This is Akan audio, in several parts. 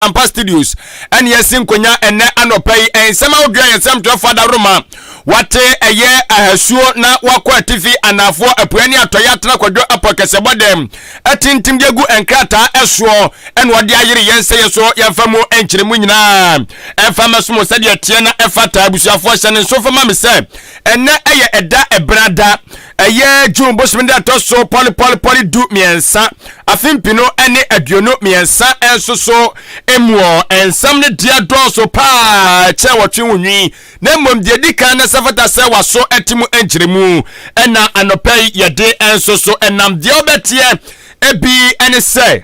Ampa Studios ɛne yɛsi nkonya ɛnɛ anɔpa yi. Nsɛm ahodoɔ a yɛn nsɛmtwerɛfoɔ adaworoma wate ɛyɛ ahasuo na wakɔ atifi, anaafoɔ, apueɛ ne atɔeɛ, atena kwadwo apɔ kɛsɛbɔ dɛm atintim de agu nkrataa ɛsoɔ ɛna ɔde ayere yɛn sɛ yɛ so yɛmfa mu nkyerɛmu nyinaa ɛmfa mɛsom sɛdeɛ teɛ na ɛfata. Abusuafoɔ, hyɛ ne nso fa ma me sɛ ɛnɛ ɛyɛ ɛda ɛbrada, ɛyɛ June bosome de ɛtɔ so pɔlepɔlepɔle 13, afe 2023 nso so emuɔ. Nsɛm no deɛ dɔɔso paa kyerɛ wɔtwe wo nwi, na mmom deɛ di kan na sɛ fata sɛ waso ɛte mu nkyerɛmu ɛna anɔpɛ yi yɛde nso so ɛnam deɛ ɔbɛteɛ ebi ɛne sɛ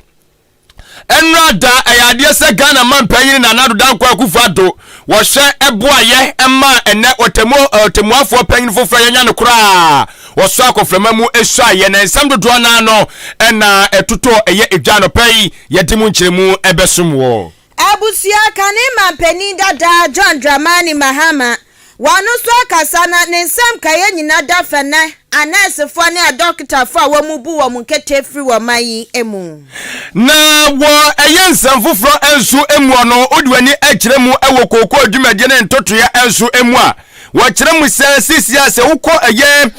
ɛnura da ɛyɛ adeɛ sɛ Ghana mampanyin Nana Addo Dankwa Akufo Addo wɔhyɛ ɛboayɛ ɛma ɛnɛ ɔtɛmu ɔtɛmuafoɔ panyin foforɔ yɛnya no koraa wɔsɔ akɔframa mu esua yɛ na nsɛm dodoɔ naa no ɛna ɛtotɔ ɛyɛ edwa. Anɔpɛ yi yɛde mu nkyerɛmu ɛbɛsom wɔ. Abusua, kane mampanin dada John Dramani Mahama wɔn nso akasa na ne nsɛm kaeɛ nyina da fɛ anɛɛsefoɔ ne adɔkotafoɔ a wɔn bu wɔn nkete firi wɔn man yi mu. Na wɔ ɛyɛ nsɛm foforɔ nso mu no, wode w'ani akyerɛ mu wɔ kookoo dwumadie ne ntotoeɛ nso mu a, wɔkyerɛ mu sɛ sisi a sɛ wokɔ ɛyɛ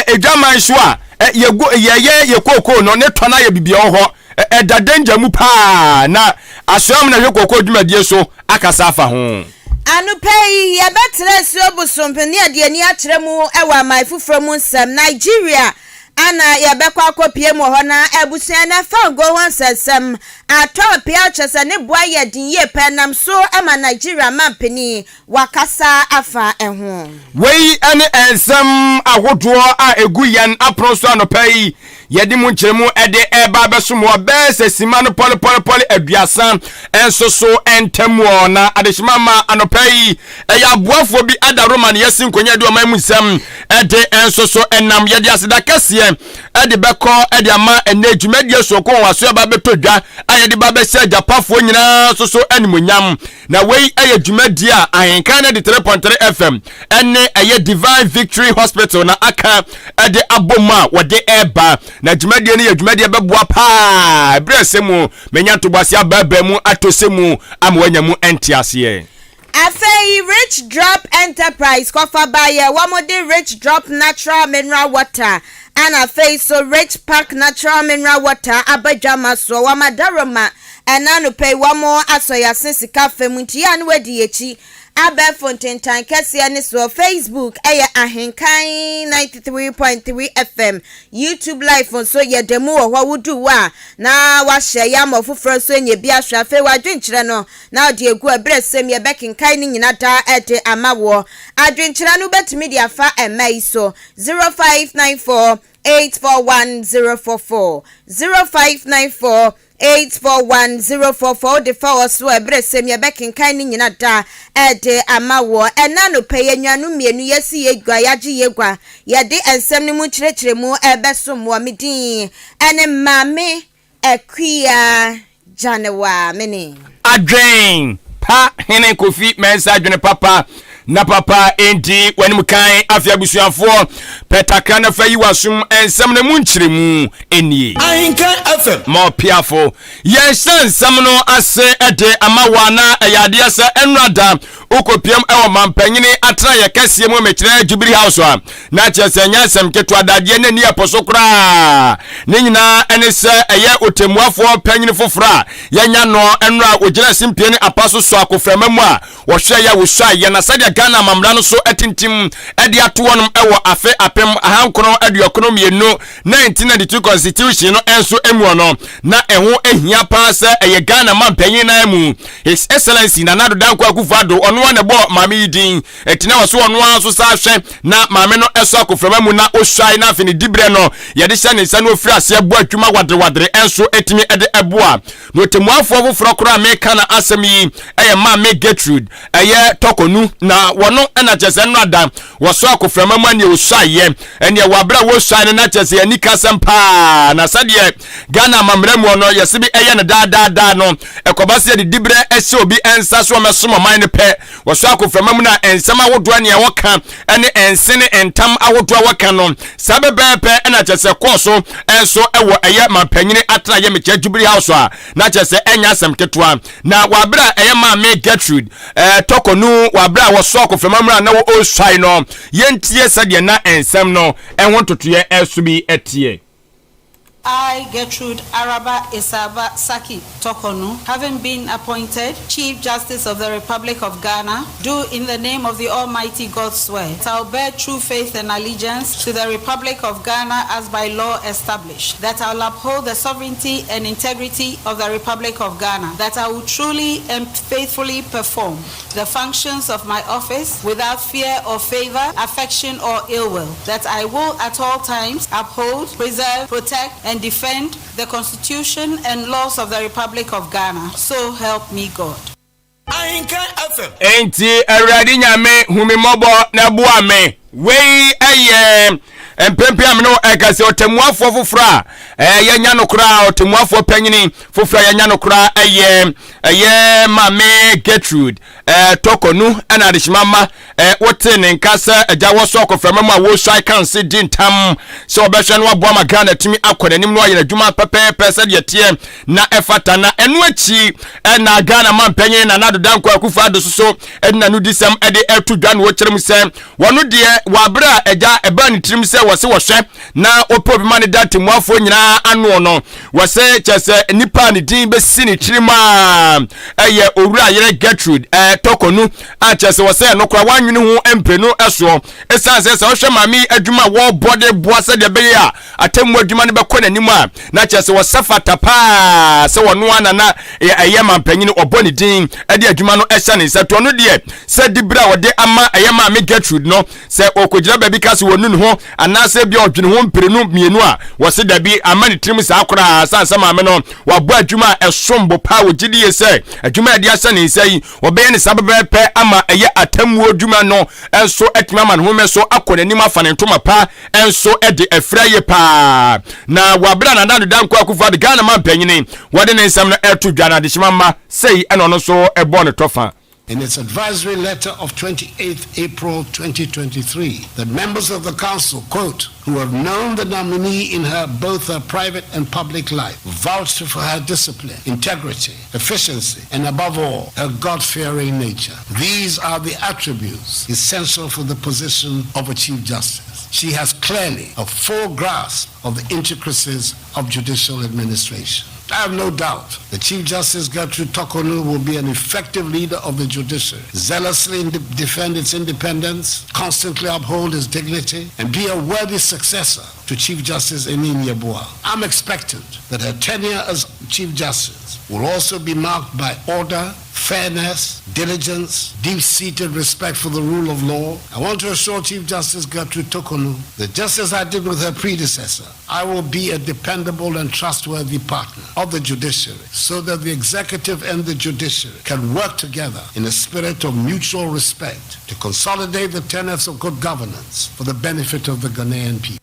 edwaman so a yɛgo yɛyɛ yɛ kookoo no ne tɔ no ayɛ bibia wɔ hɔ, ɛda danger mu paa na asoa mu na hwɛ kookoo dwumadie so akasa afa ho. Anɔpa yi yɛbɛtena asuo bosompe ne yɛde ani akyerɛ mu wɔ aman foforɔ mu nsɛm. Nigeria ana yɛbɛkɔ akɔpie mu wɔ hɔ. Na abusua no fa ngo ho nsɛnsɛm atɔ apea kyerɛ sɛ ne boa yɛ den yie pɛ nam so ma Nigeria mampanin wakasa afa ho. Wei ne nsɛm ahodoɔ a ɛgu yɛn apono so anɔpa yi yɛde mu nkyerɛmu ɛde ɛba abɛsom wɔ bɛɛ sɛ sima no pɔlepɔlepɔle 30 nso so ntam wɔ. Na adehyema ma anɔpa yi ɛyɛ aboafoɔ bi ada roma ne yɛsi nkonnwa de ɔman mu nsɛm ɛde nso so ɛnam. Yɛde aseda kɛseɛ ɛde bɛkɔ ɛde ama ɛnɛ dwumadie sonko wɔn aso ɛba bɛtɔ dwa a yɛde ba bɛhyɛ agyapafoɔ nyinaa nso so animonyam. Na wei ɛyɛ dwumadie a Ahenkan no de 3.3 FM ɛne ɛyɛ Divine Victory Hospital na aka ɛde abɔ mu a wɔde ɛreba. Na dwumadie no yɛ dwumadie bɛboa paa ɛberɛ sɛ mu menya ntoboase abaabaa mu atɔ sɛ mu ama wanya mu ɛnte aseɛ. Afei Rich Drop Enterprise kɔfa baayɛ wɔn de Rich Drop Natural Mineral Water ɛna afei so Rich Park Natural Mineral Water aba dwama soɔ. Wɔn adaroma ɛna anɔpɛ yi wɔn asɔ yase sika fam nti yɛ a ne wadi akyi abɛɛfo ntentan kɛseɛ ne soɔ. Facebook ɛyɛ Ahenkan 93.3 FM, YouTube live nso yɛda mu wɔ hɔ. Wodu hɔ a na wahyɛ yɛ ama foforɔ nso anya bi ahwɛ. Afei wadwenkyerɛ no na ɔde egu ɛberɛ sɛm yɛbɛkenkan ne nyina daa ɛde ama woɔ. Adwenkyerɛ no wobɛtumi de afa ɛma yi so: 0594 841 044, 0594 841 044. Wode fa wɔ so a ɛberɛ sɛm yɛbɛkenkan ne nyina da ɛde ama woɔ. Ɛna nopɛ yɛ nnuanom mmienu yɛsi yɛ gua, yɛagye yɛ gua, yɛde nsɛm no mu nkyerɛkyerɛ mu ɛbɛsom wɔ. Me din ɛne Maame Akua Gyanewa mene. Adwen pa hene Kofi Mɛnsa, adwene papa na papa enti w'anim kan. Afei abusuafoɔ, pɛtakra na fa yi w'asom nsɛm no mu nkyerɛmu nie. Ahenkan FM. Ma ɔpiafo yɛnhyɛ nsɛm no ase de ama wo na ɛyɛ adeɛ sɛ ɛnora da wokɔpiam ɛwɔ mampanyini atena yɛ kɛseɛ mu, mekyerɛ Jubilee House a, na kyerɛ sɛ ɛnyɛ asɛm ketewa dadeɛ no ani ɛpo so koraa. Ne nyinaa ɛne sɛ ɛyɛ ɔtɛmmuafoɔ panyini foforɔ a yɛnya no ɛnora ogyina simpie ne apa so so akoframa mu a wɔhwɛ yɛ wosua yɛ. Na sɛdeɛ Ghana amammerɛ no so atintim ɛde ato wɔnom ɛwɔ afe 1992, 1992 constitution no nso mu no, na ɛho ahia paa sɛ ɛyɛ Ghana mampanyin nan mu His Excellency Nana Addo Dankwa Akufo Addo ɔno a na ɛbɔ maame yi din ɛti na wɔso ɔno ara nso saa hwɛ na maame no ɛsɔ akoframa mu na osuae. Na afei ne diberɛ no yɛde hyɛ ne nsa na ofiri aseɛ bɔ adwuma waderewadere ɛnso ɛtumi ɛde ɛboa. Na otemmuafoɔ foforɔ koraa meka na asɛm yi ɛyɛ Maame Gertrude ɛyɛ Tɔkɔnu na wɔno ɛna kyerɛ sɛ nnora wɔsɔ akoframa mu aneɛ osuaeɛ ɛneɛ wɔ abere a wɔsuae no na kyerɛ sɛ yɛni kasɛm paa. Na sɛdeɛ Ghana amammerɛ mu no yɛse bi ɛyɛ no daadaadaa no ɛkɔba sɛ yɛde diberɛ ɛhyɛ obi nsa so ɔmɛsom ɔman no pɛ. Wɔsɔ akoframa mu na nsɛm ahodoɔ nea wɔka ne nse ne ntam ahodoɔ a wɔka no saa bɛbɛɛpɛ na kyerɛ sɛ kɔɔ so nso wɔ ɛyɛ mampanyini atenaeɛ mekyɛ Jubilee House a na kyerɛ sɛ ɛnyɛ asɛm ketewa na wɔ abere a ɛyɛ maame Gertrude eh, Tɔkɔnu wɔ abere a wɔsɔ akoframa mu a na wɔresuae no yɛntie sɛdeɛ na nsɛm no ɛho ntotoeɛ ɛso bi ɛteɛ. I, Gertrude Araba Esaaba Saki Torkornoo, having been appointed Chief Justice of the Republic of Ghana, do in the name of the Almighty God swear that I will bear true faith and allegiance to the Republic of Ghana as by law established, that I will uphold the sovereignty and integrity of the Republic of Ghana, that I will truly and faithfully perform the functions of my office without fear or favor, affection or ill will, that I will at all times uphold, preserve, protect, and defend the Constitution and laws of the Republic of Ghana. So help me God. Enti Awurade Nyame, hu me mmɔbɔ na boa me. Wei yɛ mpempem a me ne wo ɛka sɛ ɔtɛmmuafoɔ foforɔ a yɛanya no koraa, ɔtɛmmuafoɔ panyini foforɔ a yɛanya no koraa ɛyɛ ɛyɛ Maame Gertrude Tɔkɔnu ɛna adehyema mma wote ne nka sɛ agya wɔsɔ akɔframa mu a wɔresuae kanse di ntam sɛ wɔbɛhwɛ no aboa ma Ghana atumi akɔ n'anim no ayɛ n'adwuma pɛpɛɛpɛ sɛdeɛ teɛ na ɛfata na ɛno akyi ɛna Ghana mampanyin Nana Addo Dankwa Akufo-Addo soso ɛde n'anodisɛm ɛde ɛto dwa na wɔkyerɛ mu sɛ Wɔno deɛ, wɔ aberɛ a agya ɛbaa ne tirim sɛ wɔse wɔhwɛ na wɔpɛ obi ma ne da atemmuafoɔ nyinaa ano no, wɔse kyerɛ sɛ nipa a ne din bɛsi ne tirim a ɛyɛ Owura Yere Gertrude eh, Tɔkɔnu a kyerɛ sɛ wɔsɛ ɛno koraa wɔanwene ho mprenu soɔ. Ɛsiane sɛ sɛ wohwɛ maame yi adwuma a wɔrebɔ de boa sɛdeɛ ɛbɛyɛ a atemmuo adwuma no bɛkɔ n'anim a, na kyerɛ sɛ wɔsɛ fata paa sɛ ɔno ara na na ɛyɛ mampanyini, ɔbɔ ne din de adwuma no hyɛ ne nsa. To ɔno deɛ, sɛ diberɛ a wɔde ama ɛyɛ maame Gertrude no, sɛ ɔkɔgyina baabi ka sɛ wɔnu ne ho anaasɛ bia ɔdwene ho mprenu mmienu a, wɔse dabi, amma ne tirim saa koraa, sane sɛ maame no wabɔ adwuma a ɛsom bo paa. Wɔgye die sɛ adwuma a ɛde ahyɛ ne nsa yi, Wɔbɛyɛ no saa pɛpɛɛpɛ ama ɛyɛ atemmuo dwuma no nso atumi ama ne home so akɔ n'anim afa ne ntoma pa nso de afira yie paa. Na wɔ abere a Nana Addo Dankwa Akufo-Addo Ghana manpanyini wɔde ne nsɛm no ɛreto dwa no adehyema mma sei ɛna ɔno nso ɛbɔɔ ne tɔfa. In its advisory letter of 28 April 2023, that members of the council, quote, who have known the nominee in her both her private and public life, vouched for her discipline, integrity, efficiency, and above all, her God-fearing nature. These are the attributes essential for the position of a Chief Justice. She has clearly a full grasp of the intricacies of judicial administration. I have no doubt that Chief Justice Gertrude Torkornoo will be an effective leader of the judiciary, zealously defend its independence, constantly uphold its dignity, and be a worthy successor to Chief Justice Anin Yeboah. I'm expectant that her tenure as Chief Justice will also be marked by order, fairness, diligence, deep-seated respect for the rule of law. I want to assure Chief Justice Gertrude Torkornoo that just as I did with her predecessor, I will be a dependable and trustworthy partner of the judiciary so that the executive and the judiciary can work together in a spirit of mutual respect to consolidate the tenets of good governance for the benefit of the Ghanaian people.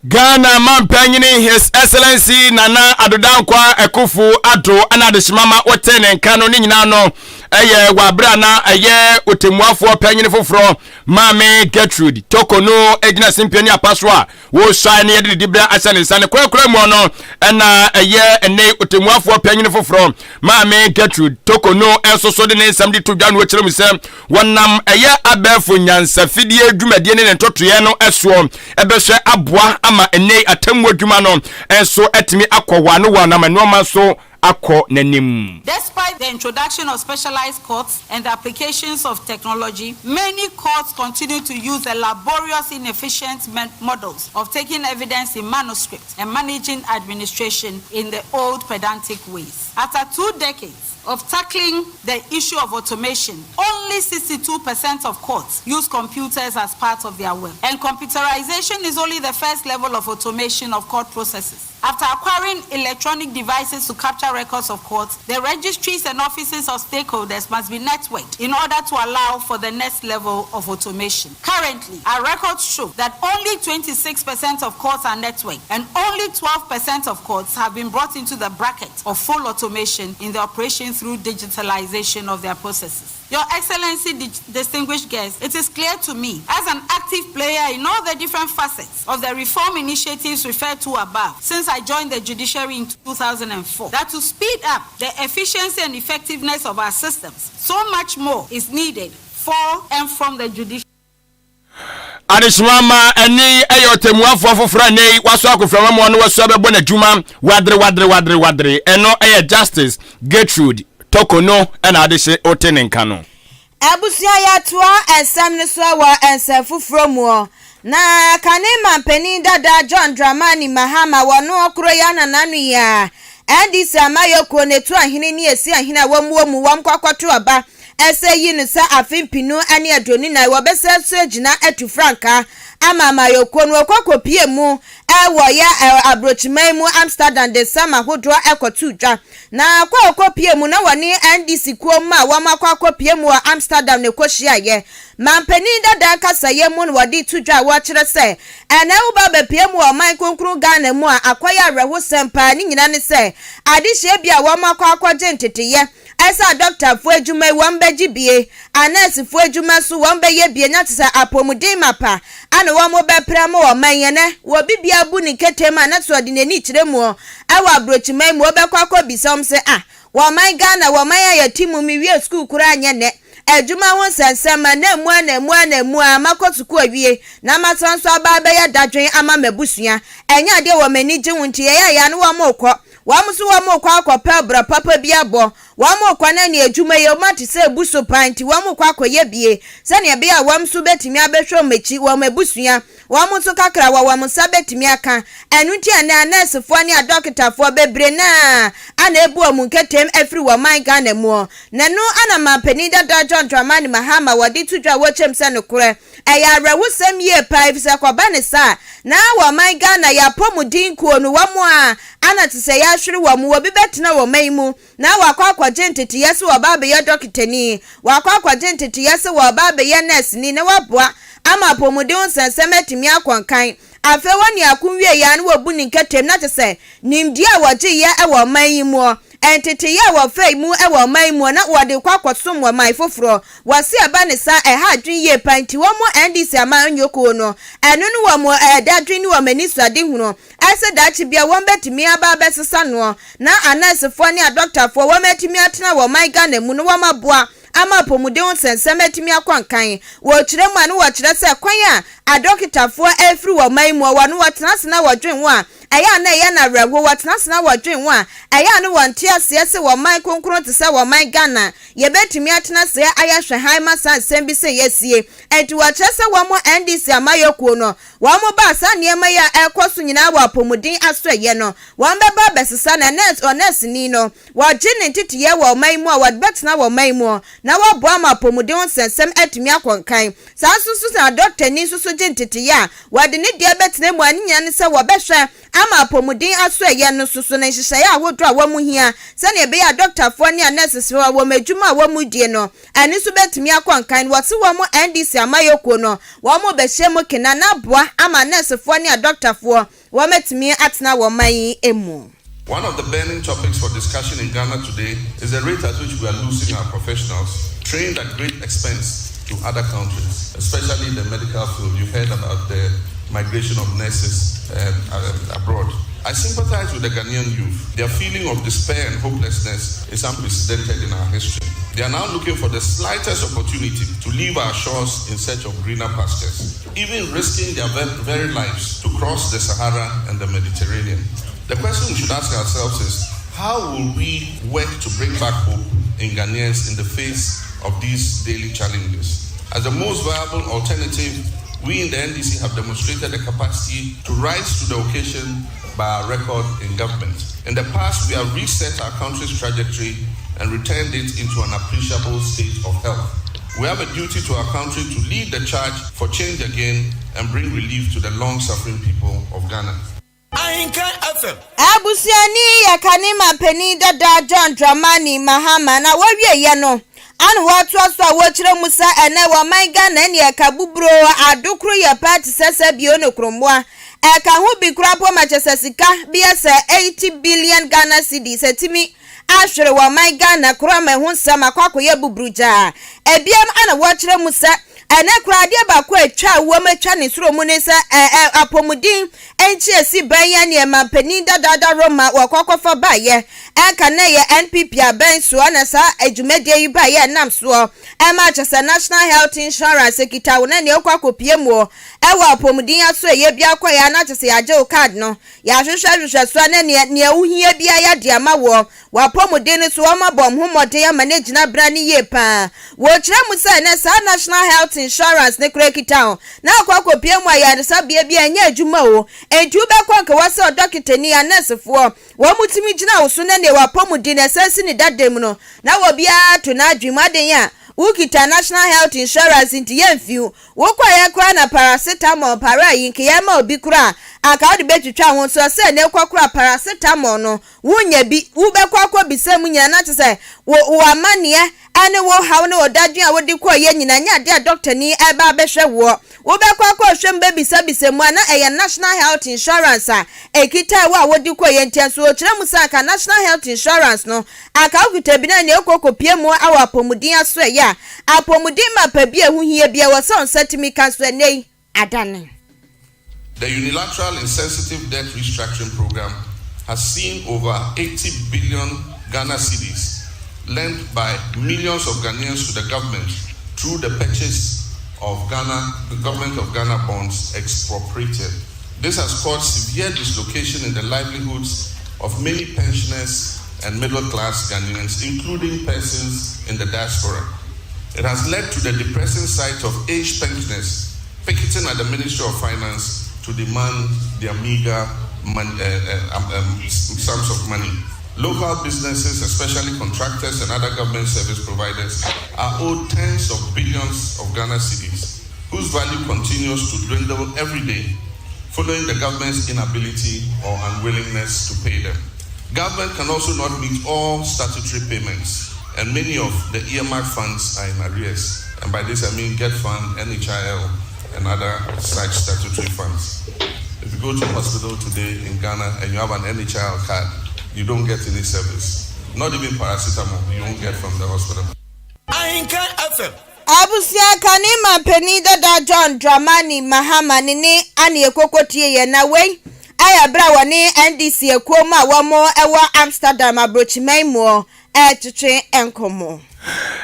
Ghana mampanyini His Excellency Nana Addo Dankwa Akuffo Addo ɛna adehyema ma wɔte ne nka no ne nyinaa no ɛyɛ wɔ abere a na ɛyɛ otemmuafoɔ panyini foforɔ Maame Gertrude Torkornoo gyina simpie ne apa so a wɔresuae na yɛde ne diberɛ ahyɛ ne nsa ne korakora mu no ɛna ɛyɛ ɛnɛ otemmuafoɔ panyini foforɔ Maame Gertrude Torkornoo nso so de ne nsɛm de to dwa no wɔkyerɛ mu sɛ wɔnam ɛyɛ abɛɛfo nyansafidie dwumadie ne ne ntotoeɛ no soɔ ɛbɛhwɛ aboa ama ɛnɛ atemmuo adwuma no nso atumi akɔ wɔ ano wɔ anam nneɛma nso akɔ n'anim. Despite the introduction of specialized courts and the applications of technology, many courts continue to use the laborious, inefficient models of taking evidence in manuscript and managing administration in the old pedantic ways. After two decades of tackling the issue of automation, only 62% of courts use computers as part of their work. And computerization is only the first level of automation of court processes. After acquiring electronic devices to capture records of courts, the registries and offices of stakeholders must be networked in order to allow for the next level of automation. Currently, our records show that only 26% of courts are networked and only 12% of courts have been brought into the bracket of full automation in the operation through digitalization of their processes. Your Excellency, distinguished guests, it is clear to me, as an active player in all the different facets of the reform initiatives referred to above since I joined the judiciary in 2004, that to speed up the efficiency and effectiveness of our systems, so much more is needed for and from the judiciary. Adehyema ma ɛne ɛyɛ ɔtɛmmuafoɔ foforɔ a nnɛ yi wasɔ akoframa mu ɔno wasu abɛbɔ n'adwuma wadere wadere wadere wadere ɛno ɛyɛ Justice Gertrude Torkornoo ɛna adehye wote ne nka no. Abusua yɛatoa nsɛm no so wɔ nsɛm foforɔ muɔ. Na kane manpanin dada John Dramani Mahama wɔ no koro yi ara na n'ano yi ara NDC amayɔkuo no etu ahene ne esi ahene a wɔn wɔ mu wɔn kɔ akɔto aba ɛsɛ yi no sɛ afe mpenu ne 24 wɔbɛsɛ so agyina atu frankaa ama amayɔkuo no wɔkɔ kɔpie mu wɔ yɛ abrokyiman mu Amsterdam de nsɛm ahodoɔ ɛkɔto dwa na kɔ a wɔkɔpie mu na wɔne NDC kuo mu a wɔn akɔ akɔpie mu wɔ Amsterdam na ɛkɔhyiaeɛ. Manpanin dada kasayɛ mu na wɔde to dwa a wɔkyerɛ sɛ ɛnɛ woba bɛpie mu wɔ ɔman kronkron Ghana mu a akɔyɛ awerɛhosɛm paa ne nyina ne sɛ adehyeɛ bi a wɔn akɔ akɔgye nteteyɛ ɛsɛ adɔktafoɔ adwuma yi wɔn bɛgye bie, anɛɛsefoɔ adwuma nso wɔn bɛyɛ bie na te sɛ apɔmuden mapa ana wɔn bɛpra ma ɔman yi. Ɛnɛ wɔ bibia bu ne nketem a na sɛ ɔde n'ani kyerɛ mu ɛwɔ aburokyiman mu wɔbɛkɔ akɔbisa wɔn sɛ ah wɔ ɔman Ghana wɔ ɔman a yɛte mu mewie sukuu koraa nyɛ nnɛ adwuma ho nsɛnsɛm ma na emu a na emu a na emu a makɔ sukuu awie na masan nso aba abɛyɛ dadwen ama m'abusua ɛnyɛ adeɛ wɔ m'ani gye ho nti yɛyɛ yɛ ano wɔn rekɔ wɔn nso wɔn rekɔ akɔpɛ abura papa bi abɔ wɔn rekɔ na ne adwuma yi wɔn ate sɛ ebu so paa nti wɔn rekɔ akɔyɛ bie sɛnea ɛbɛyɛ a wɔn nso bɛtumi abɛhwɛ wɔn akyi wɔn abusua wɔn nso kakra wɔ wɔn nsa bɛtumi aka. Ɛno nti ɛnɛ anɛɛsefoɔ ne adɔketafoɔ bebree naa ana ebu wɔn nketem afiri wɔn man Ghana mu. Na ɛno ana mampanin dada John Dramani Mahama wɔde to dwa a wɔkyɛm sɛ nokorɛ ɛyɛ awerɛhosɛm yie paa efisɛ kɔba ne saa na wɔ man Ghana yɛ apɔmuden kuo no wɔn a ana te sɛ yɛahwere wɔn obi bɛtena wɔn man mu na wakɔ akɔgye nteteyɛ sɛ wɔba abɛyɛ dɔkitani, wakɔ akɔgye nteteyɛ sɛ wɔba abɛyɛ nɛɛseni na waboa ama apɔmuden nsɛnsɛm atumi akɔ nkan. Afei wɔne ako wie yɛ a na wɔbu ne nketem na kyerɛ sɛ nimdeɛ a wɔgyeeɛ wɔ ɔman yi mu, nteteyɛ a wɔfaa mu wɔ ɔman yi mu na wɔde kɔ akɔsom wɔ man foforɔ. Wɔse ɛba ne saa ɛha adwene yie paa nti wɔn NDC amanyɔkuo no ɛno ne wɔn dadwene ne wɔn anisoadehunu ɛsɛ daakye bia wɔn bɛtumi aba abɛsesa noɔ na anɛɛsefoɔ ne adɔktafoɔ wɔn atumi atena wɔ ɔman Ghana mu na wɔn aboa ama apɔmuden ho nsɛnsɛm atumi akɔ nkan. Wɔkyerɛ mu a ne wɔkyerɛ sɛ kwan a adɔktafoɔ afiri wɔ ɔman mu wɔ no wɔtena ase na wɔdwen ho a ɛyɛ a na ɛyɛ no awerɛho wɔtena ase na wɔdwen ho a ɛyɛ a ne wɔnte aseɛ sɛ wɔ ɔman kronkron te sɛ wɔ ɔman Ghana yɛbɛtumi atena ase ayɛ hwɛhan ma saa nsɛm bi sɛ yɛasie. Enti wɔkyerɛ sɛ wɔn NDC amayɔkuo no wɔn ba saa nneɛma yi a ɛrekɔ so nyinaa wɔ apɔmuden asoɛyɛ no wɔn bɛba abɛsesa na nɛɛse ɔnɛɛseni no wɔgye ne nteteyɛ wɔ ɔman mu a wɔde bɛtena wɔ ɔman mu na wɔaboa ma apɔmuden ho nsɛnsɛm atumi akɔ nkan. Saa nso nso na dɔktani nso so gye nteteyɛ a wɔde ne deɛ bɛtena mu a ne nyinaa ne sɛ wɔbɛhwɛ ama apɔmuden asoɛyɛ no nso so ne nhyehyɛeɛ ahodoɔ a wɔn hia sɛnea ɛbɛyɛ a dɔktafoɔ ne anɛɛsefoɔ wɔn adwuma a wɔn die no ɛno nso bɛtumi akɔ nkan. Wɔse wɔn NDC amayɔkuo no wɔn bɛhyɛ mu kena na aboa ama anɛɛsefoɔ ne adɔktafoɔ wɔn atumi atena wɔn man yi mu. One of the burning topics for discussion in Ghana today is the rate at which we are losing our professionals trained at great expense to other countries, especially in the medical field. You've heard about the migration of nurses abroad. I sympathize with the Ghanaian youth. Their feeling of despair and hopelessness is unprecedented in our history. They are now looking for the slightest opportunity to leave our shores in search of greener pastures, even risking their very lives to cross the Sahara and the Mediterranean. The question we should ask ourselves is how will we work to bring back hope in Ghanaians in the face of these daily challenges? As the most viable alternative, we in the NDC have demonstrated the capacity to rise to the occasion by our record in government. In the past, we have reset our country's trajectory and returned it into an appreciable state of health. We have a duty to our country to lead the charge for change again and bring relief to the long suffering people of Ghana. Ahenkan FM. Abusuani yɛ kane mampanin dada John Dramani Mahama na wɔwieɛ no ana wɔatoa so a wɔkyerɛ mu sɛ ɛnɛ wɔman Ghana ne ɛka buburo adokoro yɛ paa te sɛ sɛ bio ne korommoa ɛka ho bi koraa po ma kyɛ sɛ sika bi yɛ sɛ 80 billion Ghana cedis atumi. ahwere wɔ ɔman Ghana koro ama ɛho nsɛm akɔ akɔyɛ buburugyaa. Ɛbiam ana wɔkyerɛ mu sɛ ɛnɛ koraa adeɛ baako a atwa wuam atwa ne soro mu ne sɛ ɛ apɔmuden nkyeasi bɛn yɛ neɛ mampanin dadaada Roma wɔkɔ akɔfa baeɛ. Ɛnka na ɛyɛ NPP abɛn soɔ na saa dwumadie yi baeɛ ɛnam soɔ ɛma kyɛ sɛ National Health Insurance kita wo na neɛ wokɔ akɔpie muo ɛwɔ apɔmuden asoɛeɛ bi akɔeɛ a na kyɛ sɛ yɛagye wo card no, yɛahwehwɛ hwehwɛ so a na neɛ neɛ wohia biara yɛde ama woɔ. W'apɔmuden no so wɔabɔ wɔn ho mmɔden ama no agyina bra no yie paa. Wɔkyerɛ mu sɛ ɛnnɛ saa National Health Insurance no koraa kita wo na akɔ akɔpue mu ayaresabea bi a ɛnyɛ adwuma o. Enti wobɛkɔ nka wɔ sɛ ɔdɔketani, anɛɛsefoɔ, wɔn tumi gyina wo so na neɛ w'apɔmuden no ɛsan si ne dada mu no na obiara to n'adwene mu. Adɛn a wokita National Health Insurance nti yɛmfi wo. Wokɔeɛ koraa na paracetamol para yi nka yɛma obi koraa a anka wode bɛtwitwa ho nso ɛsɛ ɛnnɛ wokɔ koraa paracetamol no Wonnya bi. Wobɛkɔ akɔbisa mu nyinaa na kyerɛ sɛ wo wo amanneɛ ne wo haw ne wo dadwen a wode kɔeɛ nyinaa nyɛ adeɛ a dɔktani reba abɛhwɛ woɔ. Wobɛkɔ akɔhwɛ mu bɛbisabisa mu a na ɛyɛ National Health Insurance a ɛkitae wo a wode kɔeɛ nti ɛnso wɔkyerɛ mu sɛ anka National Health Insurance no anka wokita bi na nea wokɔ kɔpie mu wɔ apɔmuden asoɛeɛ a apɔmuden mapa bi a ɛho hia bi a ɛwɔ sɛ wo nsa tumi ka nso ɛnnɛ yi adane. The unilateral insensitive debt restructuring program has seen over 80 billion Ghana cedis lent by millions of Ghanaians to the government through the purchase of Ghana, the government of Ghana bonds expropriated. This has caused severe dislocation in the livelihoods of many pensioners and middle class Ghanaians, including persons in the diaspora. It has led to the depressing sight of aged pensioners picketing at the Ministry of Finance to demand their meager money, sums of money. Local businesses, especially contractors and other government service providers, are owed tens of billions of Ghana cedis, whose value continues to dwindle every day following the government's inability or unwillingness to pay them. Government can also not meet all statutory payments, and many of the earmarked funds are in arrears. And by this I mean GETFund, NHIL, and other such statutory funds. If you go to hospital today in Ghana and you have an NHIL card, you don't get any service. Not even paracetamol, you won't get from the hospital. Ahinkan FM. Abusua, kane mampanin dada John Dramani Mahama ne ne ane ekoko tie yɛ na wei ayɛ berɛ a wɔne NDC ekuo mu a wɔn wɔ Amsterdam aburokyiman mu ɛretwetwe nkɔmmɔ.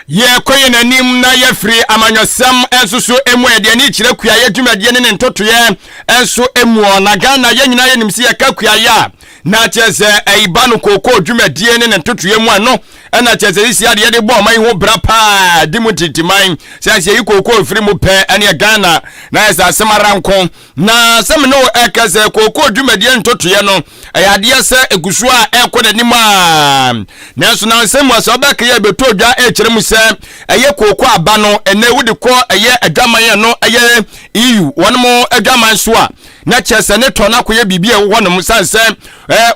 Yɛkɔ yɛn anim na yɛfiri amanyɔsɛm nso so mu a, yɛde ani kyerɛ kuayɛ dwumadie ne ne ntotoeɛ nso mu. Na Ghana, yɛn nyinaa yɛnim sɛ yɛka kuayɛ a, na kyerɛ sɛ ɛyiba no kookoo dwumadie ne ne ntotoeɛ mu ano, ɛna kyerɛ sɛ sisi adeɛ de bɔ ɔman yi ho bra paa di mu ntintiman sɛ sɛ yɛyi kookoo firi mu pɛ, ɛneɛ Ghana na yɛ sɛ asɛm ara nko. Na sɛ me ne wo ɛka sɛ kookoo dwumadie ntotoeɛ no, ɛyɛ adeɛ sɛ ɛgu so a ɛrekɔ n'anim a, nanso na nsɛm mu a sɛ wobɛka yɛ bɛtɔ dwa ɛkyerɛ mu sɛ ɛyɛ kookoo aba no, ɛnɛ wode kɔ ɛyɛ adwaman ɛno ɛyɛ EU wɔn mo adwaman so a, na kyerɛ sɛ ne tɔ no akɔyɛ biribi a ɛwɔ hɔnom, sane sɛ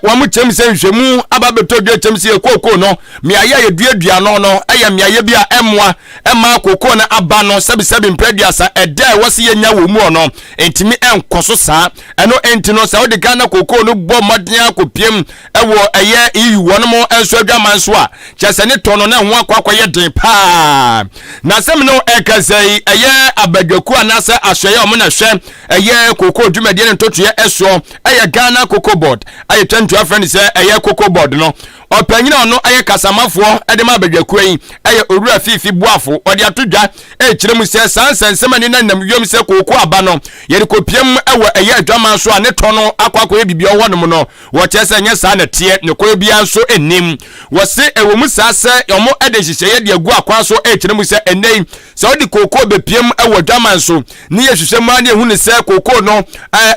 wɔn mo kyɛm sɛ nhwɛmu aba bɛtɔ dwa kyɛm sɛ yɛ kookoo no mmeaeɛ a yɛduadua no ɛyɛ mmeaeɛ bi a ɛmmoa ɛma kookoo no aba no. Sɛbisɛbi mpɛ 30 ɛda a ɛwɔ sɛ yɛnya wɔ mu no ntumi ɛnkɔ so saa. Ɛno nti no, sɛ wode Ghana kookoo no bɔ mmɔden akɔpiem ɛwɔ ɛyɛ EU wɔn mo nso adwaman so a, kyerɛ sɛ ne tɔ no na ɛho akɔ akɔyɛ den paa. Na sɛm no ɛka sɛ yi ɛyɛ abadwakuo anaasɛ asoɛyɛ a ɔmo na hwɛ ɛyɛ kookoo dwumadie ne ntotoeɛ ɛsoɔ, ɛyɛ Ghana Cocoa Board a yɛtwa ntua frɛ no sɛ ɛyɛ Cocoa Board no, ɔpanyin a ɔno ɛyɛ kasamafoɔ ɛde ma abadwakuo yi, ɛyɛ Owura Fiifi Boafo, ɔde ato dwa ɛkyerɛ mu sɛ saa nsɛnsɛm ani na nam wiem sɛ kookoo aba no yɛde kɔpiem ɛwɔ ɛyɛ adwaman so a, ne tɔ no akɔ akɔyɛ biribi ɔwɔ nom no, wɔkyerɛ sɛ nyɛ saa na teɛ ne kɔyɛ biara nso nnim. Wɔse ɛwɔ mu saa sɛ ɔmo ɛde nhyehyɛeɛ de agu akwan so ɛkyerɛ mu sɛ ɛnnɛ yi sɛ wode kookoo bɛpiem ɛwɔ adwaman so ne yɛhwehwɛ mu a, ne ɛhu ne sɛ kookoo no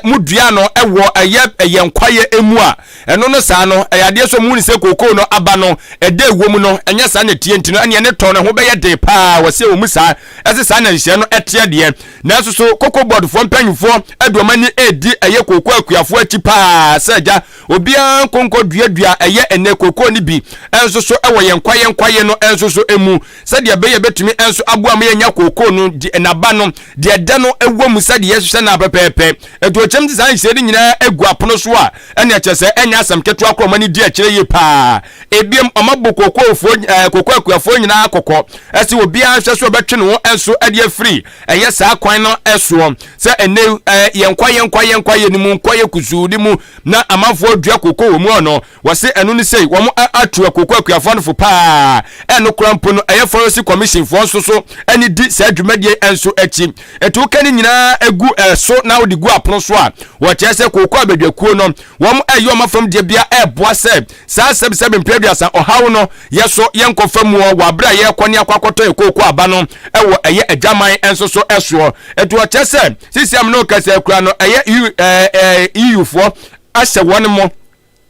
mu dua no ɛwɔ ɛyɛ nkwayɛ mu a, ɛno no saa no ɛyɛ adeɛ sɛ ɔmo hu ne sɛ kookoo no aba no ɛda ɛwɔ mu no ɛnyɛ saa na ɛteɛ, nti no ɛneɛ ne tɔn no ho bɛyɛ den paa. Wɔse ɛwɔ mu saa ɛsɛ saa na nhyehyɛeɛ no ɛteɛ deɛ, nanso so Cocoa Board foɔ mpanyinfoɔ ɛde wɔn ani ɛredi ɛyɛ kookoo akuafoɔ akyi paa sɛ agya obiara nkonkɔ duadua ɛyɛ ɛnɛ kookoo no bi ɛnso so ɛwɔ yɛn kwaeɛ nkwaeɛ no ɛnso so emu, sɛdeɛ ɛbɛyɛ bɛtumi nso aboa ma yɛnya kookoo no di n'aba no deɛ ɛdɛ no ɛwɔ mu sɛdeɛ yɛhyehyɛ no pɛpɛɛpɛ. Ɛtu ɔkyɛm te saa nhyehyɛeɛ no nyinaa agu apono so a, ɛne ɛkyɛ sɛ ɛnyɛ asɛm ketewa korɔ ma no di akyerɛ yie paa. paa. Ebiem, wɔabɔ kookoofoɔ, ɛɛ kookoo akuafoɔ nyinaa kɔkɔ sɛ obiara nhwɛ so ɔbɛtwe ne ho nso de afiri ɛyɛ saa kwan no soɔ. Sɛ ɛnɛ ɛɛ yɛn kwaeɛ nkwaeɛ nkwaeɛ no mu nkwaeɛ kusuu no mu na amanfoɔ dua kookoo wɔ mu hɔ no, wɔse ɛno ne sei wɔn atu kookoo akuafoɔ no fo paa. Ɛno koraa mpo no, ɛyɛ Forestry Commission foɔ nso so ɛne di saa dwumadie nso akyi. Enti woka ne nyinaa gu ɛso na wode gu apono so a, wɔkyerɛ sɛ kookoo abadwakuo no wɔn ɛyɛ wɔn afam deɛ bia ɛreboa sɛ saa sɛbisɛbi mpɛ aduasa ɔhaw no yɛ so yɛnkɔfa muɔ wɔ abere a yɛrekɔ ne akɔ akɔtɔ yɛ kookoo aba no ɛwɔ ɛyɛ adwaman nso so ɛsoɔ. Enti wɔkyerɛ sɛ sisi a me ne wo kasa akura no ɛyɛ EU ɛɛ EU foɔ ahyɛ wɔn mo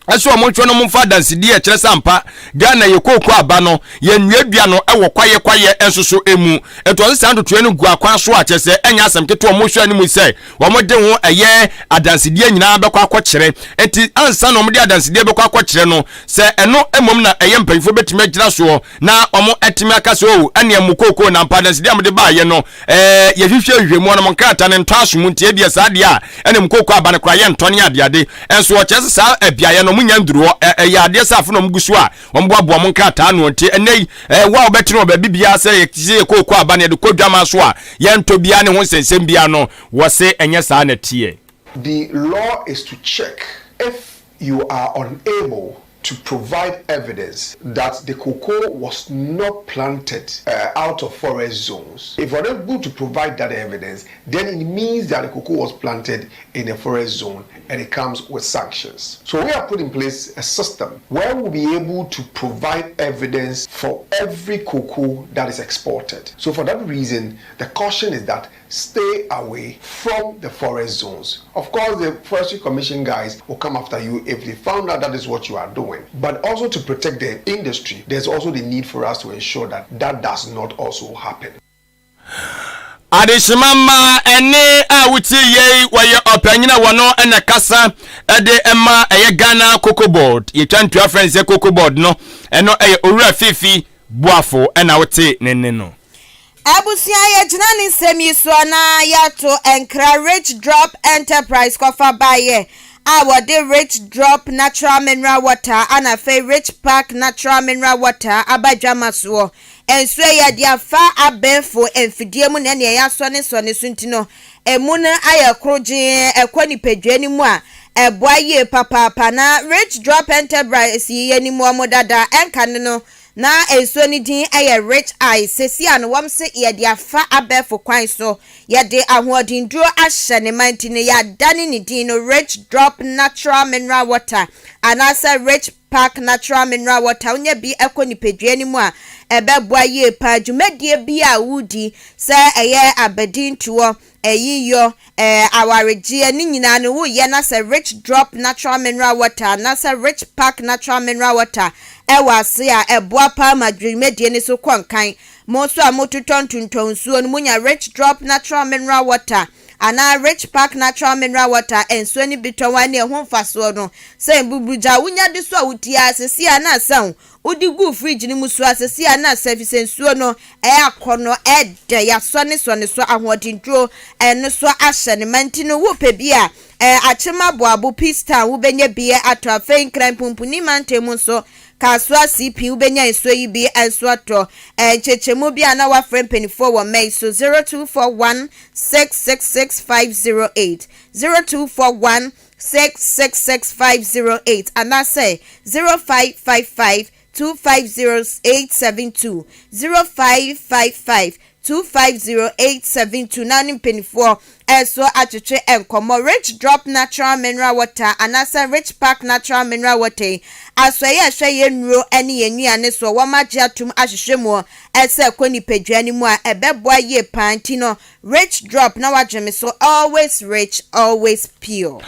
ɛsɛ wɔn nhwɛ no mfa adansedie a ɛkyerɛ sɛ ampa Ghana yɛ kooko aba no yɛnnuadua no wɔ kwaeɛ kwaeɛ nso so mu. Nti wɔde saa ntotoeɛ no gu akwan so a kyerɛ sɛ ɛnyɛ asɛm ketewa wɔn hwɛ anim sɛ wɔde ho ɛyɛ adansedie nyinaa bɛkɔ akɔkyerɛ. Nti ansa na wɔde adansedie bɛkɔ akɔkyerɛ no sɛ ɛno mmom na ɛyɛ mpanyinfoɔ bɛtumi agyina soɔ na wɔn atumi aka sɛ o ɛneɛ mo kooko na ampa adansedie a mode baayɛ no ɛɛ yɛhwehwɛ nhwehwɛmu no mo nkrataa no ntɔ aso mu nti ebia saa deɛ a ɛne mo kooko aba no koraa yɛntɔ ne adeade nso wɔkyerɛ sɛ saa beaeɛ no wɔnya nduru hɔ ɛyɛ adeɛ sɛ afo na wɔn gu so a wɔboaboa wɔn nkrataa ano nti ɛnɛ yi ɛɛ wo a wɔbɛtene wɔ baabi biara sɛ yɛsɛ yɛ kooko aba no yɛde kɔ dwama so a yɛntɔ biara ne ho nsɛnsɛm biara no wɔse ɛnyɛ saa na ɛteɛ. The law is to check if you are unable to provide evidence that the cocoa was not planted uh, out of forest zones. If you're unable to provide that evidence, then it means that the cocoa was planted in a forest zone and it comes with sanctions. So we have put in place a system where we'll be able to provide evidence for every cocoa that is exported. So for that reason, the caution is that stay away from the forest zones. Of course, the Forestry Commission guys will come after you if they found out that is what you are doing. But also to protect the industry, there's also the need for us to ensure that that does not also happen. Adehyema mma ɛne a wotie yei wɔyɛ ɔpanyin a wɔno ɛna kasa ɛde ɛma ɛyɛ Ghana Cocoa Board yɛtwa ntua frɛ sɛ Cocoa Board no ɛno ɛyɛ Owura Fifi Boafo ɛna wote ne nne no. Abusua yɛgyina ne nsɛm yi so na yɛato nkra Rich Drop Enterprise kɔfa baeɛ a wɔde Rich Drop Natural Mineral Water ana afei Rich Park Natural Mineral Water aba dwama soɔ. Nsuo yi yɛde afa abɛɛfo mfidie mu na ɛne ɛyɛ asɔne sɔne so nti no emu no ayɛ korogyee ɛkɔ nipadua no mu a ɛboa yie papaapa na Rich Drop Enterprise yi yɛ nimu ɔmo dada ɛnka no no na nsuo no din yɛ Rich Ice sesi a no wɔn se yɛde afa abɛɛfo kwan so yɛde ahoɔdenduro ahyɛ ne ma nti no yɛadane ne din no Rich Drop Natural Mineral Water anaasɛ Rich Park Natural Mineral Water wonya bi ɛkɔ nipadua no mu a ɛbɛboa yie paa dwumadie bi a wodi sɛ ɛyɛ abadintoɔ ɛyiyɔ ɛɛ awaregyeɛ ne nyinaa no woyɛ na sɛ Rich Drop Natural Mineral Water anaasɛ Rich Park Natural Mineral Water ɛwɔ ase a ɛboa paa ma dwumadie no so kɔ nkan mo nso a mototɔ ntontɔn nsuo no munya Rich Drop Natural Mineral Water anaa Rich Park Natural Mineral Water nsuo no bi tɔn wa ne ɛho mfasoɔ no sɛ mbuburugya wonya de so a wotie asese a na asan wode gu fridge no mu so asese a na asa fi sɛ nsuo no ɛyɛ akɔnɔ ɛdɛ yasɔ ne sɔ ne so ahoɔdenduro ɛno so ahyɛ ne ma nti no wopɛ bi a ɛɛ Akyem Aboabo Peace Town wobɛnya bi atɔ afei Nkran Pumpuni mantam mu nso Kasoa CP wobɛnya nsuo yi bi nso atɔ ɛɛ nkyɛnkyɛnmu bi a na wafrɛ mpanimfoɔ wɔ mmɛn so 0241 666 508 0241 666 508 anaasɛ 0555 250872 0555 250872 na ne mpanimfoɔ ɛso atwetwe nkɔmmɔ Rich Drop Natural Mineral Water anaasɛ Rich Park Natural Mineral Water yi asɔeɛ a ɛhwɛ yɛn nnuro ne yɛn nnuane so wɔn agye atom ahwehwɛ mu ɛsɛ kɔ nipadua no mu a ɛbɛboa yie paa nti no Rich Drop na wadwe me so always rich always pure.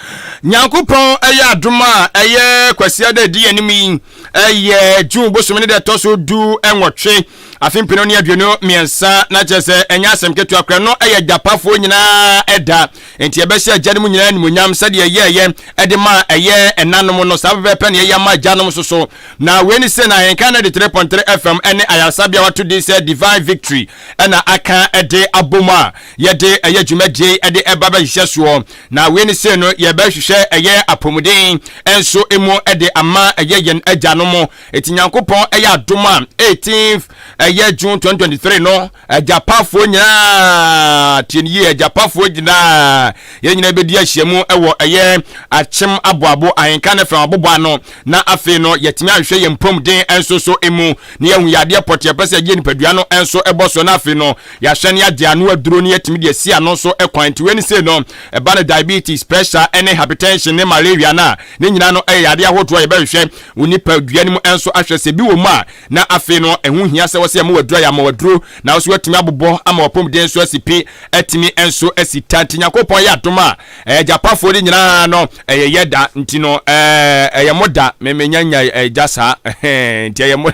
Nyankopɔn ɛyɛ adom a ɛyɛ Kwasiada di anim yi ɛyɛ June bosome ne deɛ ɛtɔ so 18. afe 2023, na kyerɛ sɛ ɛnyɛ asɛm ketewa koraa no, ɛyɛ agyapafoɔ nyinaa ɛda. Enti yɛbɛhyɛ agyanom nyinaa animuonyam sɛdeɛ yɛyɛeɛ de maa ɛyɛ ɛnanom no, saa pɛpɛɛpɛ na yɛyɛ ama agyanom nso so. Na wei ne sɛ na Ahenka 93.3 FM ne ayaresabea a wɔato din sɛ Divine Victory na aka de abom a yɛde ɛyɛ dwumadie yi de ɛba bɛhyehyɛ soɔ. Na wei ne sɛ no yɛbɛhwehwɛ ɛyɛ apɔmuden nso mu de ama ɛyɛ yɛn agyanom. Eti Nyankopɔn ɛyɛ adom a 18th ɛyɛ June 2023 no Agyapafoɔ nyinaa, tie no yie, agyapafoɔ nyinaa, yɛn nyinaa bɛdi ahyiamu wɔ ɛyɛ akyem aboabo ahenka ne fam abobo ano, na afei no yɛtumi ahwehwɛ yɛn mpɔmuden nso so mu, na yɛahu yadeɛ pɔtee ɛpɛ sɛ yɛgye nipadua no nso bɔ so, na afei no yɛahwɛ ne yɛagye ano aduro ne yɛatumi de asi ano nso kwan. Nti wei ne sei no, ɛba no diabetes, pressure ne hypertension ne malaria no a, ne nyinaa no ɛyɛ yadeɛ ahodoɔ a yɛbɛhwehwɛ wo nipadua no mu nso ahwɛ sɛ bi wɔ mu a. Na afei no, ɛho hia sɛ wɔsɛ yɛma waduru a yɛama waduro, na wo nso woatumi abobɔ ama w'apɔmuden nso asi pi, atumi nso asi ta. Nti Nyankopɔn yɛ adom a, ɛyɛ agyapafoɔ de nyinaa no, ɛyɛ yɛ da. Nti no, ɛɛ, ɛyɛ mo da. Me, me nya nya agya saa. Nti ɛyɛ mo,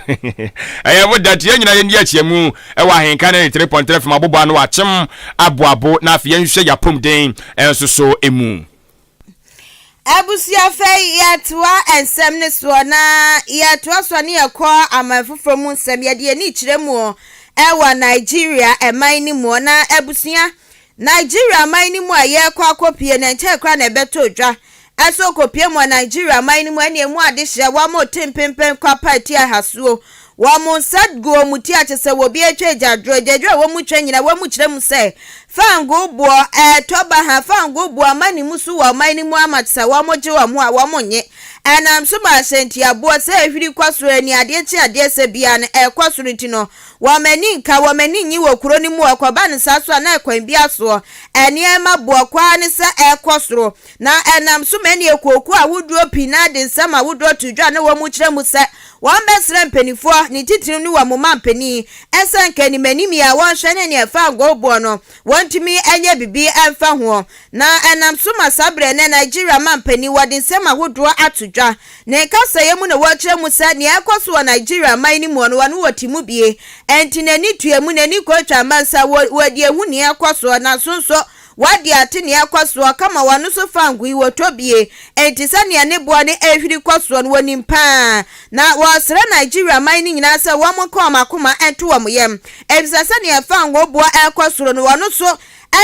ɛyɛ mo da. Nti yɛn nyinaa yɛndi akyiamu ɛwɔ ahenka ne ne 3.3 fam abobɔ ano akyem aboabo, na afei yɛnhwehwɛ yɛapɔmuden nso so mu. Abusua fɛ yi yɛtoa nsɛm no soɔ na yɛtoa soɔ ne yɛkɔ aman foforɔ mu nsɛm yɛde yɛn ani kyerɛ mu ɛwɔ Nigeria ɛman no mu na abusua Nigeria man no mu a yɛrekɔ akɔpie no nkyɛn koraa na ɛbɛtɔ dwa ɛso kɔpie mu wɔ Nigeria man no mu ɛne emu adehyeɛ wɔn mo te mpempem kwapa ti ahasuo Wɔn nsa gu wɔn ti a kyerɛ sɛ obi retwa agyaadwoɔ. Agyaadwoɔ a wɔtwa nyinaa, wɔkyerɛ mu sɛ fangoo boɔ ɛretɔ baha. Fangoo boɔ ama ne mu so wɔ ɔman no mu ama kyerɛ sɛ wɔgye wɔn ho a wɔnnye. Ɛnam so ma ahyɛntiaboɔ sɛ ɛhwiri kɔ soro ani adeɛ kye adeɛ sɛ biara no ɛrekɔ soro nti no, wɔn ani nka, wɔn ani nnye wɔ kuro no mu. Ɛkɔba no saa so a na ɛkwan biara soɔ nneɛma boɔ kɔ ara ne sɛ ɛrekɔ soro. Na ɛnam so ma ɛne akuokuo ahodoɔ pii no ara de nsɛm ahodoɔ to dwa na wɔkyerɛ mu sɛ Wɔbɛsrɛ mpaninfoɔ, ne titiriw ne wɔn mma mpanin, sɛ anka animanim yi a wɔnhwɛ ne nea ɛfa ngo boɔ no, wɔntumi nyɛ biribi mfa ho. Na ɛnam so ma saa berɛ nnɛ Nigeria mampanin wɔde nsɛm ahodoɔ ato dwa. Ne kasaeɛ mu na wɔkyerɛ mu sɛ nea ɛrekɔ so wɔ Nigeria man no mu no ɔno ɔte mu bie. Ɛnti n'ani tua mu, n'ani kɔ twa amansa, wɔ wɔde ahu nea ɛrekɔ soɔ, nanso nso Wɔde ate nea ɛkɔ soɔ kama wɔn nso fango yi wɔtɔ bie enti sɛnea ne boɔ no ɛrehwiri kɔ soɔ no wɔnim paa na wɔresrɛ Nigeria man no nyinaa sɛ wɔn nka wɔn akoma nto wɔn yam efisɛ sɛnea fango boɔ ɛrekɔ soro no wɔn nso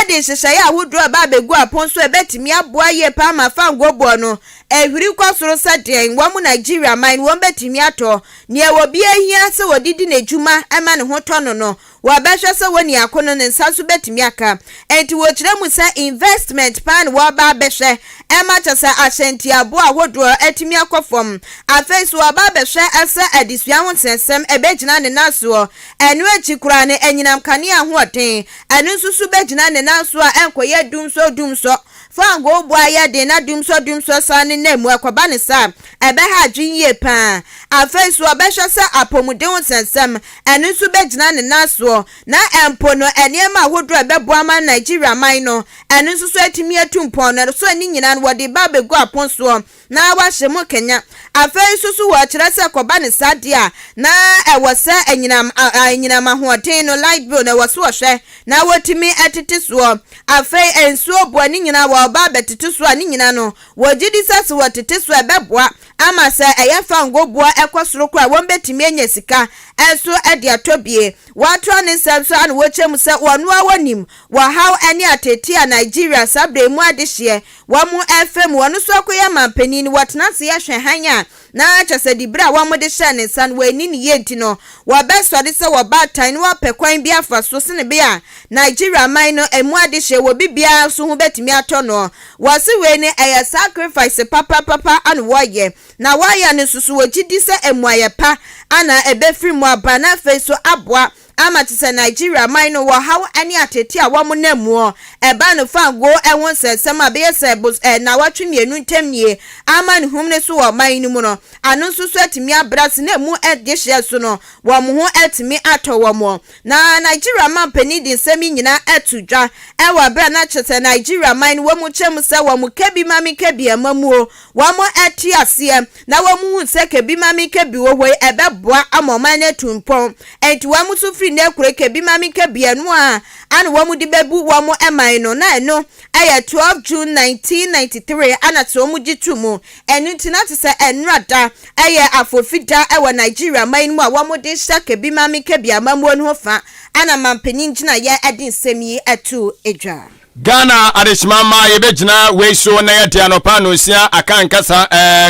de nhyehyɛeɛ ahodoɔ ɛba abɛgu apon so ɛbɛtumi aboa yie paa ma fango boɔ no ɛhwiri kɔ soro sɛ deɛn wɔn Nigeria man no wɔn bɛtumi atɔ nea obiara hia sɛ wɔde di n'adwuma ma ne ho tɔ no no Wɔbɛhwɛ sɛ wɔ niako no ne nsa nso bɛtumi aka. Enti wɔkyerɛ mu sɛ investment paa na wɔreba abɛhwɛ ɛma kyɛ sɛ ahyɛntiaboɔ ahodoɔ atumi akɔ fam. Afei nso wɔreba abɛhwɛ sɛ adesua ho nsɛnsɛm ɛbɛgyina ne nan soɔ. Ɛno akyi koraa no anyinam kanea ahoɔden ɛno nso so bɛgyina ne nan so a ɛnkɔyɛ dumsɔ dumsɔ. Fangoo boɔ ayɛ den na dumsɔ dumsɔ san ne nan mu ɛkɔba no saa a ɛbɛha adwene yie paa. Afei nso wɔbɛhwɛ sɛ apɔmuden ho nsɛnsɛm Ɛno nso bɛgyina ne nan soɔ, na mpo no nneɛma ahodoɔ a ɛbɛboa ama Nigeria man no, ɛno nso so atumi atu mpɔn no, so ne nyinaa no wɔde ba abɛgu apon soɔ na wɔahyɛ mu kenya. Afei nso so wɔkyerɛ sɛ kɔba no saa deɛ a, na ɛwɔ sɛ anyinam anyinam ahoɔden no, light bill no, ɛwɔ so wɔhwɛ na wɔtumi tete soɔ. Afei nsuo boɔ ne nyinaa wɔreba abɛtete soɔ a ne nyinaa no wɔgye di sɛ sɛ wɔtete so a ɛbɛboa ama sɛ ɛyɛ fango boɔ kɔ soro koraa a wɔbɛtumi anya sika nso de atɔ bie. Wɔatoa ne nsɛm so ano wɔkyerɛ mu sɛ wɔn ara wɔnim wɔhaw ne ateetee a Nigeria saa berɛ yi mu adehyeɛ wɔn refa mu. Wɔn nso akɔyɛ amanpanin no wɔtena ase hwɛ hann a na kyerɛ sɛ diberɛ a wɔde hyɛɛ ne nsa no wɔanni no yie nti no wɔbɛsɔre sɛ wɔbaatan na wɔapɛ kwan bi afa so sene bere a Nigeria man no ɛmu adehyeɛ wɔ bibiara nso ho bɛtumi atɔ noɔ. Wɔse wei no ɛyɛ sacrifice papapapa ana wɔyɛ na wɔyɛ no nso so wɔgye di sɛ mmuaeɛ pa ana ɛbɛfiri mu aba na afei nso aboa. ama te sɛ Nigeria man no wɔ haw ne atete a wɔn nam muɔ ɛba no fangoo ɛho nsɛnsɛm a bɛyɛ sɛ bos ɛ nawɔtwe mmienu ntam nie ama ne hum no so wɔ ɔman no mu no ano nso so atumi abra se na emu dehyeɛ so no wɔn ho atumi atɔ wɔn. Na Nigeria manpanin de nsɛm yi nyinaa ato dwa wɔ berɛ a na kyerɛ sɛ Nigeria man no wɔn kyɛ mu sɛ wɔn ka bi ma menka bi amammuo wɔn te aseɛ na wɔn hu sɛ ka bi ma menka bi wɔ hɔ yi ɛbɛboa ama ɔman no atu mpɔn ɛnti wɔn nso firi nnɛ kuro ka bi ma menka bi ɛno a ana wɔn de bɛbu wɔn man no na ɛno ɛyɛ 12 June 1993 ana sɛ wɔn gye to mu. Ɛno nti na te sɛ ɛnora da yɛ afofi da wɔ Nigeria man no mu a wɔde hyɛ Kebi Maame Kebi amammuo no ho fa na manpanin gyinaeɛ de nsɛm yi too dwa. Ghana adehyema mma yɛbɛgyina wei so na yɛde anɔpa nnɔnsia aka nkasa ɛɛ.